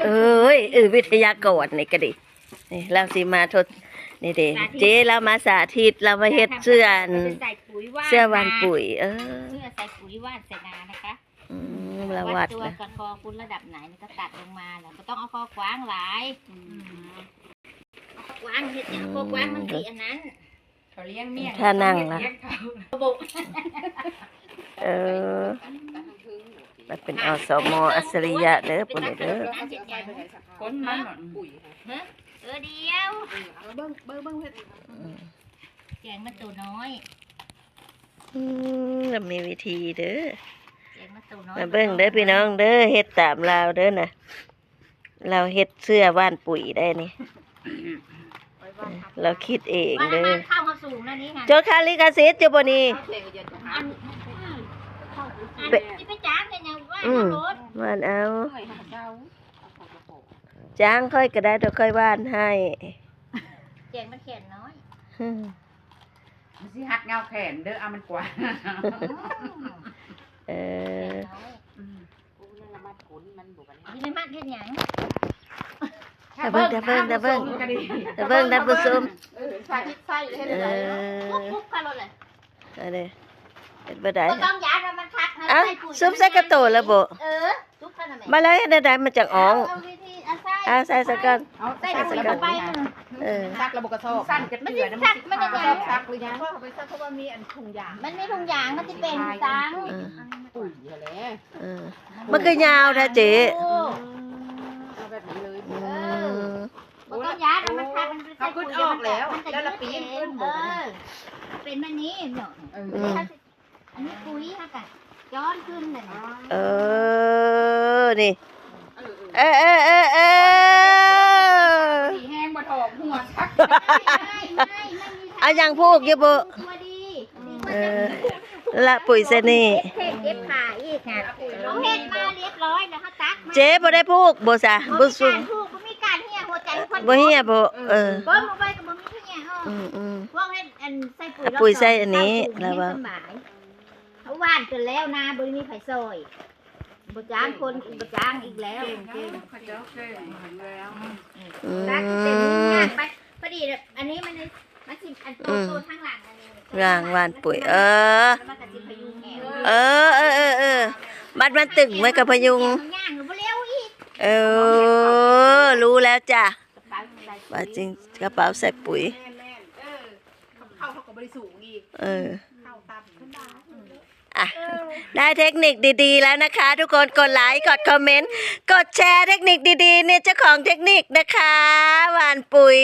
ເອີຍ ເອີ ວິທະຍາກອນນີ້ກໍດີ ນີ້ລາວຊິມາທົດ ນີ້ເດ້ ສາທິດ ເຈ້ລາວມາສາທິດ ລາວມາເຮັດເຊື້ອອັນ ເຮົາຈະໃສ່ປຸ໋ຍຫວ່ານ ເຊື້ອຫວ່ານປຸ໋ຍ ເອີ ເພື່ອໃສ່ປຸ໋ຍຫວ່ານໃສ່ນານະຄະ ອືມ ລະວັດ ວັດຕົວ ນະ ກະຄອຄຸນລະດັບໄຫນ ແລ້ວກໍຕັດລົງມາ ແລ້ວບໍ່ຕ້ອງເອົາຄອກວ້າງຫຼາຍ ອືມ ເອົາຄອກວ້າງເຮັດຫຍັງ ອືມ ຄອກວ້າງມັນຊິອັນນັ້ນ ເຂົາລ້ຽງເມຍ ທ່ານັ່ງລະ ເຂົາເຮັດລ້ຽງເຂົາ ເອີ ມັນເປັນ ອສມ ອັດສະລິຍະເດີ ພຸ້ນເດີ ຄົນມັນ ຮະ ເອີ ດຽວ ເບິ່ງ ເບິ່ງ ເບິ່ງເຮັດ ອືມ ແຈງມັນໂຕນ້ອຍ ອືມ ລາວມີວິທີເດີ ແຈງມັນໂຕນ້ອຍ ມາເບິ່ງເດີພີ່ນ້ອງເດີ ເຮັດຕາມລາວເດີນະ ລາວເຮັດເຊື້ອຫວ່ານປຸ໋ຍໄດ້ນີ້ ລາວຄິດເອງເດີ ເຈົ້າຄ່າລິຂະສິດຢູ່ບໍ່ນີ້ ອັນ ເປັນ ຊິໄປຈ້າງເຮັດຫຍັງ ຫວ່ານເອົາໂລດ ອືມ ຫວ່ານເອົາ ຈ້າງຂ້ອຍກໍໄດ້ ດອກຂ້ອຍຫວ່ານໃຫ້ ແຈງມັນແຂນນ້ອຍ ອືມ ມັນຊິຮັດເຫງົ້າແຂນເດີ ເອົາມັນກວ່າ ເອີ ອືມ ໂອ້ ລະມັດຂົນມັນບໍ່ບັດນີ້ ຊິລະມັດເຮັດຫຍັງ ຕາເບິ່ງ ຕາເບິ່ງ ຕາເບິ່ງ ຕາເບິ່ງ ທ່ານຜູ້ຊົມ ເອີ ສາທິດໃຊ້ເຮັດ ເອີ ໄດ້ ປຸບໆ ຄະໂລດເລີຍ ອັນນີ້ເຮັດບໍ່ໄດ້ ບໍ່ຕ້ອງຢ້ານວ່າມັນຄັກນະ ອ້າວ ໃສ່ປຸ໋ຍ ຊຸບໃສ່ກະໂຕແລ້ວບໍ່ ເອີ ຊຸບຂະນະແມ່ ມາແລ້ວເຮັດແນວໃດມັນຈັ່ງອອກ ເອົາວິທີ ເອົາໃສ່ ອ່າ ໃສ່ ໃສ່ກ່ອນ ເອົາໃສ່ ໃສ່ກ່ອນ ໃສ່ລະບົບກະສອບ ເອີ ຊັກລະບົບກະສອບ ມັນຊິຊັກ ມັນຍັງຊັກ ຊັກຫຼືຍັງ ເອົາໄປຊັກ ເພາະວ່າເຮົາໄປຊັກ ເພາະວ່າມີອັນຖົງຢາງ ມັນມີຖົງຢາງ ມັນຊິເປັນຈັ່ງ ປຸ໋ຍຫັ້ນແຫຼະ ເອີ ມັນຄືຍາວແທ້ເຈ້ ໂອ້ ເອົາແບບນີ້ເລີຍ ອືມ ບໍ່ຕ້ອງຢ້ານ ເອົາມັນຄັກ ມັນເປັນ ເຮົາຄິດອອກແລ້ວ ມັນຈະ ແລ້ວລະປີນຂຶ້ນ ເອີ ເປັນແບບນີ້ເນາະ ເອີ ອືມ ອັນນີ້ປຸ໋ຍເຮົາກະຈ້ອນຂຶ້ນແບບນີ້ ເອີ ນີ້ ເອີ ເອີ ເອີ ເອີ ເອີ ມີແຮງບໍ່ຖອກຫົວ ເອົາຫຍັງຜູກຢູ່ບໍ່ ເອີ ລະປຸ໋ຍໃສ່ນີ້ ເຈັບແຂ້ງເຈັບຂາອີກນະ ເຮົາເຮັດມາລຽບຮ້ອຍແລ້ວ ເຮົາຕັດມາ ເຈ້ບໍ່ໄດ້ຜູກບໍ່ຊະ ບໍ່ ບໍ່ມີການຜູກ ບໍ່ມີການເຫຍຫົວໃຈ ບໍ່ເຫຍບໍ່ ເອີ ບໍ່ ບໍ່ໄວ້ກໍບໍ່ມີເຫຍ ອືມໆ ພວກເຮັດອັນໃສ່ປຸ໋ຍ ປຸ໋ຍໃສ່ອັນນີ້ ລະວ່າ ເຮົາຫວ່ານຈົນແລ້ວນາ ບໍ່ໄດ້ມີໃຜຊ່ອຍ ບໍ່ຈ້າງຄົນ ບໍ່ຈ້າງອີກແລ້ວ ເກັ່ງໆ ເຂົາເຈົ້າເກັ່ງແລ້ວ ອືມ ລາກເປັນງານໄປ ພໍດີ ອັນນີ້ມັນ ມັນຊິ ອັນໂຕ ອືມ ໂຕທາງຫຼັງອັນນີ້ ຫວ່ານ ຫວ່ານປຸ໋ຍ ເອີ ແລ້ວມັນກະຊິພະຍຸງແອວ ເອີ ເອີ ເອີ ເອີ ບັດມັນຕຶງ ມັນກະພະຍຸງ ຍ່າງບໍ່ເລັວອີກ ເອີ ຮູ້ແລ້ວຈ້ະ ກະເປົາໃສ່ ວ່າຈິງ ກະເປົາໃສ່ປຸ໋ຍ ແມ່ນໆ ເອີ ເຂົ້າເຮົາກໍບໍ່ໄດ້ສູງອີກ ເອີ ເຂົ້າຕ່ຳຂຶ້ນມາ ອ່ະ ໄດ້ເທັກນິກດີໆແລ້ວນະຄະ ທຸກຄົນ ກົດໄລ ກົດຄອມເມັນ ກົດແຊເທັກນິກດີໆ ນີ້ເຈົ້າຂອງເທັກນິກນະຄະ ຫວ່ານປຸ໋ຍ